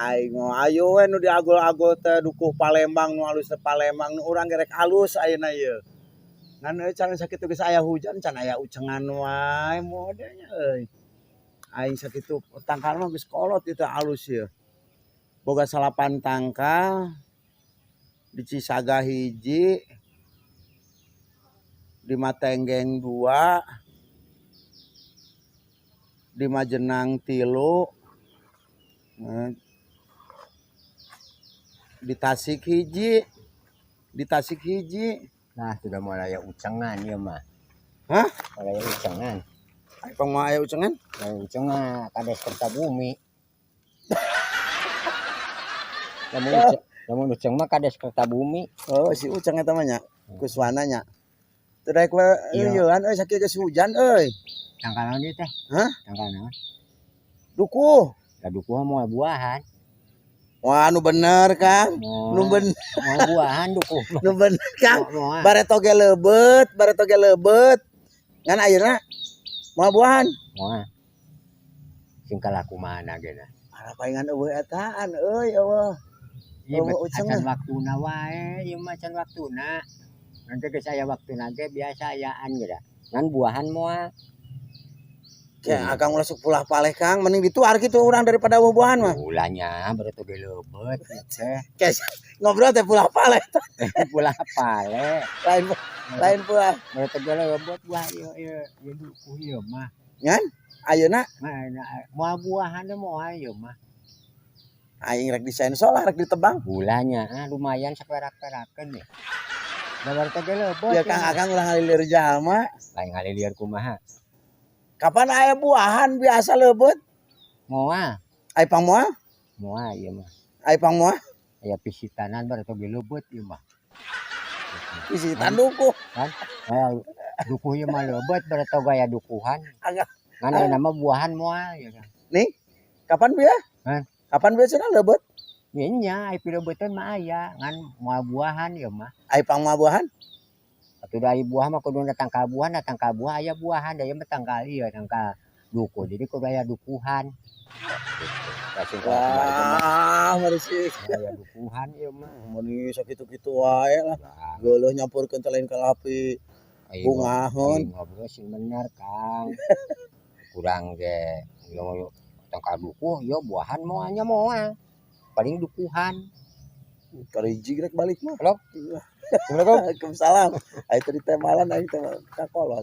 Aing mah ayo we nu diagul-agul teh dukuh Palembang, nu alus teh Palembang, nu urang ge rek alus ayeuna ieu. Ngan euy, can sakitu geus aya hujan, can aya ucengan wae modenya euy. Aing sakitu tangkal mah geus kolot ieu teh, alus ieu. Boga salapan tangkal, di Cisaga hiji, di Matenggeng dua, di Majenang tilu, di Tasik hiji, di Tasik hiji. Nah, sudah mulai aya ucengan ieu mah. Hah? Mulai aya ucengan. Apa mau aya ucengan? Aya ucengan kades Kertabumi. Lamun uceng, lamun uceng mah kades Kertabumi. Oh, si Uceng eta mah nya. Kuswana nya. Teu daek we. Iya. Eueuhan euy, sakieu geus hujan euy. Tangkal naon ieu teh? Hah? Tangkal naon? Dukuh. Da dukuh mah moal buahan. Wah, nu bener, Kang. Nu bener, Moal buahan dukuh mah. Nu bener, Kang. Moal. Bareto ge leubeut, bareto ge leubeut. Ngan ayeuna moal buahan. Moal. Sing kalah kumaha ge na. Arah palingan euweuh etaan euy, euweuh. Ieu Euweuh uceng. Acan waktuna wae, ieu mah acan waktuna. Nanti geus aya waktuna ge biasa ayaan ge da. Ngan buahan moal. Ya, akang ulah sok pulah paleh, Kang, mending dituar gitu urang daripada buah-buahan mah. Ulahnya bareto ge leubeut teh. Kes ngobrol teh pulah paleh. Pulah pale. Lain lain pulah. Bareto ge leubeut buah ieu ieu ieu dukuh ieu mah. Ngan ayeuna Nah, moal buahan teh moal ieu mah. Aing rek disensor lah, rek ditebang. Gulanya ah lumayan saperak-perakeun ya. Da bareto ge leubeut. Ya Kang, akang ulah ngalilir jalma. Lain ngalilir kumaha. Kapan aya buahan biasa leubeut? Moal. Ai pang moal? Moal ieu mah. Ai pang moal? Aya pisitanan bareto ge leubeut ieu mah. Pisitan dukuh. Kan? Aya dukuh ieu mah leubeut bareto gaya dukuhan. Agak. Ngan ayeuna mah buahan moal ya kan. Nih, kapan bieu? Hah? Kapan bieu cenah leubeut? Ya nya, ai pileubeutkeun mah aya, ngan moal buahan ieu mah. Ai pang moal buahan? Atuh da ari buah mah kudu tangkal buah, na tangkal buah aya buahan, da ieu mah tangkal ieu, tangkal dukuh. Jadi kudu aya dukuhan. Gitu. Wah, meresik. Aya dukuhan ieu mah. Mun sakitu-kitu wae lah. Geuleuh nyampurkeun teh lain kalapi. Bungahun. Ngobrol sing bener, Kang. Kurang ge yo tangkal dukuh yo buahan moalnya moal. Paling dukuhan. Kariji rek balik mah. Halo. Iya. Assalamualaikum. Waalaikumsalam. Aing tadi teh malan, aing teh kakolot.